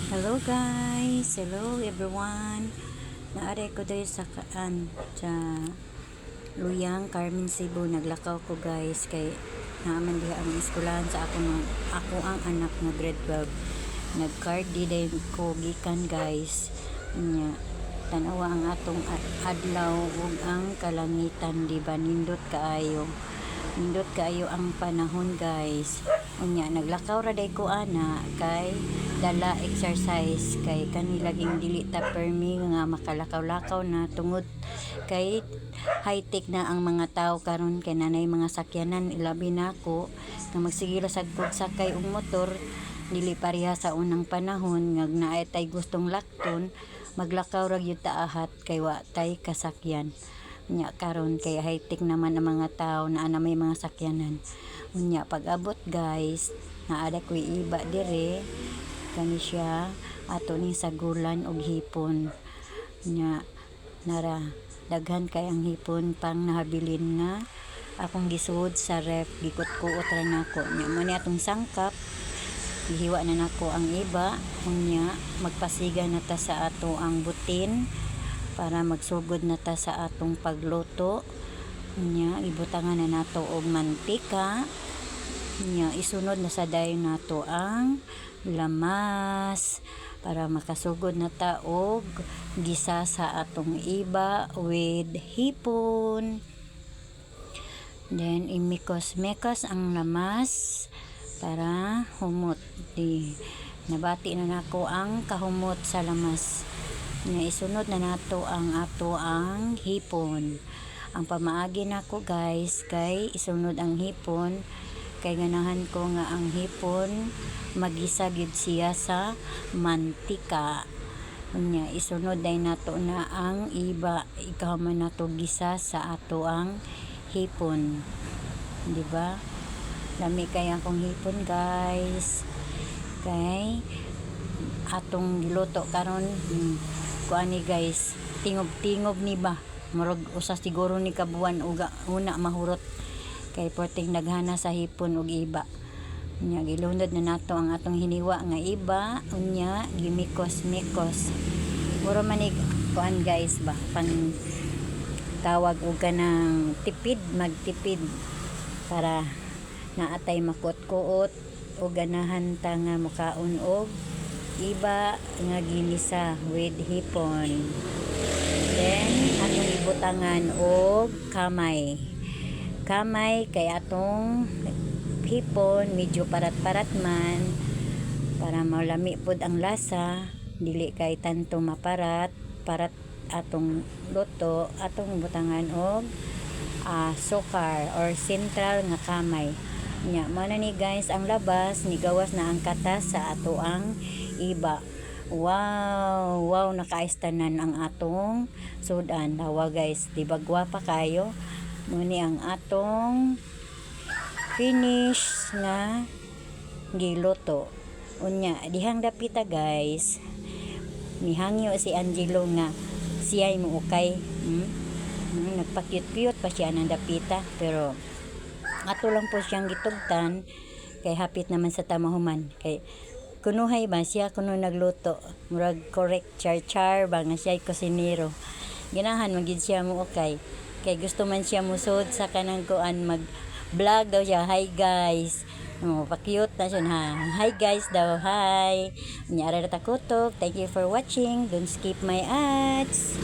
Hello guys, hello everyone. Naa ko diri sa kaan sa Luyang, Carmen, Cebu. Naglakaw ko, guys, kay naaman diha ang eskwelahan sa ako ang anak nga grade 12. Nag-card di day ko gikan, guys. Nya tan-awa ang atong adlaw ug ang kalangitan, di ba nindot kaayo? Nindot kaayo ang panahon, guys. Unya naglakaw ra day ko ana kay dala exercise, kay kani laging dili ta permi nga makalakaw-lakaw na tungod kay high-tech na ang mga tao karon, kay nanay mga sakyanan. Ilabi nako nga magsige ra sad kog sakay og motor, dili pareha sa unang panahon nga naay tay gustong lakton, maglakaw ra gyud ta ahat kay wa tay kasakyan. Unya karon kay high-tech naman ang mga tao, naa na may mga sakyanan. Unya pag-abot, guys, naa da koy iba dire. Kani siya ato ning sagulan og hipon. Nya nara, daghan kay ang hipon pang nahabilin nga akong gisuod sa ref, gikut-kuot ra nako. Nya mo ni atong sangkap, gihiwa na nako ang iba. Unya magpasiga na ta sa ato ang butin para magsugod na ta sa atong pagluto. Unya ibutangan na nato og mantika. Unya isunod na sa dayon nato ang lamas para makasugod na ta og gisa sa atong iba with hipon. Then imikos-mikos ang lamas para humot. Di nabati na nako ang kahumot sa lamas. Nya isunod na nato ang ato ang hipon. Ang pamaagi nako, guys, kay isunod ang hipon kay ganahan ko nga ang hipon magisa gyud siya sa mantika. Unya isunod day nato na ang iba ikaw man nato gisa sa ato ang hipon. Di ba? Lami kay akong hipon, guys. Kay atong giluto karon, kuan ni, guys, tingob-tingob ni ba? Murag usa siguro ni ka buwan uga una mahurot kay perting daghana sa hipon ug iba. Unya gilunod na nato ang atong hiniwa nga iba, unya gimikos-mikos. Mura man ni kuan, guys, ba, pang tawag og kanang tipid, magtipid para naatay makuot-kuot o ganahan ta nga mukaon og iba nga ginisa with hipon. Then atong ibutangan og kamay. Kamay kay atong hipon medyo parat-parat man para malami pod ang lasa, dili kay tanto maparat parat atong luto, atong butangan og sukar or sentral nga kamay. Nya mao na ni, guys, ang labas, nigawas na ang katas sa ato ang iba. Wow, nakaayos tanan ang atong sudan. Tawa, guys, di ba gwapa kayo? Mo ni ang atong finish nga giluto. Unya dihang dapita, guys, mihangyo si Angelo nga siya'y muukay. Nagpa-cute-cute pa siya ng dapita, pero ato lang po siyang gitugtan kay hapit naman sa tamahuman, kay kunuhay ba siya kuno nagluto, murag correct char-char ba nga siya'y kusinero. Ganahan man gid siya mo okay kay gusto man siya musod sa kanang kuan, mag vlog daw siya. "Hi guys." Oh, pa-cute na siya ha. "Hi guys" daw, hi. Unya ara ra ta kutob. Thank you for watching. Don't skip my ads.